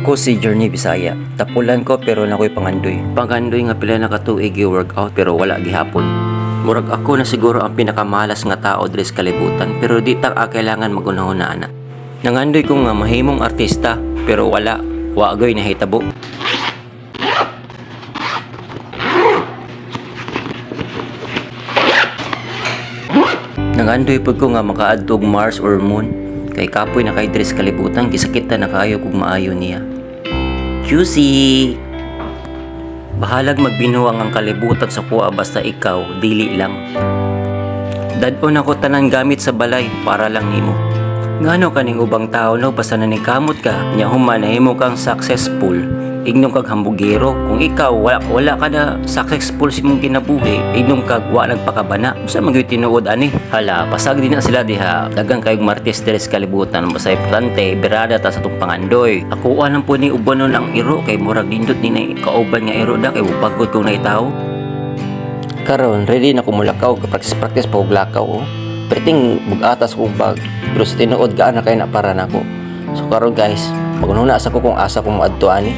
Ako si Journey Bisaya. Tapulan ko pero nakoy pangandoy. Pangandoy nga pila na ka tuig workout pero wala gihapon. Murag ako na siguro ang pinakamalas nga tao diri sa kalibutan, pero di ta kailangan magunahon na ana. Nangandoy ko nga mahimong artista pero wala. Wa goy nahitabo. Nangandoy pud ko nga makaadto og Mars or Moon kay kapoy na kay diri sa kalibutan, gisakitan na kaayo kog maayo niya. Juicy! Bahalag magbinuang ang kalibutan sa kuha, basta ikaw dili lang. Dad-on ako tanan gamit sa balay para lang nimo. Ngano kaning ubang tao, no, basta naningkamot ka nya human nahimo kang successful, ignom kag hambugero. Kung ikaw wala wala ka na successful sa imong kinabuhi, ignom kag wa nagpakabana. Unsa man gyud tinuod ani? Hala, pasag din na sila diha. Daghang kayog marites diri sa kalibutan, basta importante birada ta sa atong pangandoy. Ako lang po ni ubanon ang iro kay murag nindot ni na kauban nga iro da kay pagod kong naitaw. Karon ready na ko mulakaw, practice practice pa og lakaw, oh. Perting bug-atas ko bag, pero sa tinuod gaan na kay na para nako. So karon, guys, magununa sa ko kung asa ko moadto ani.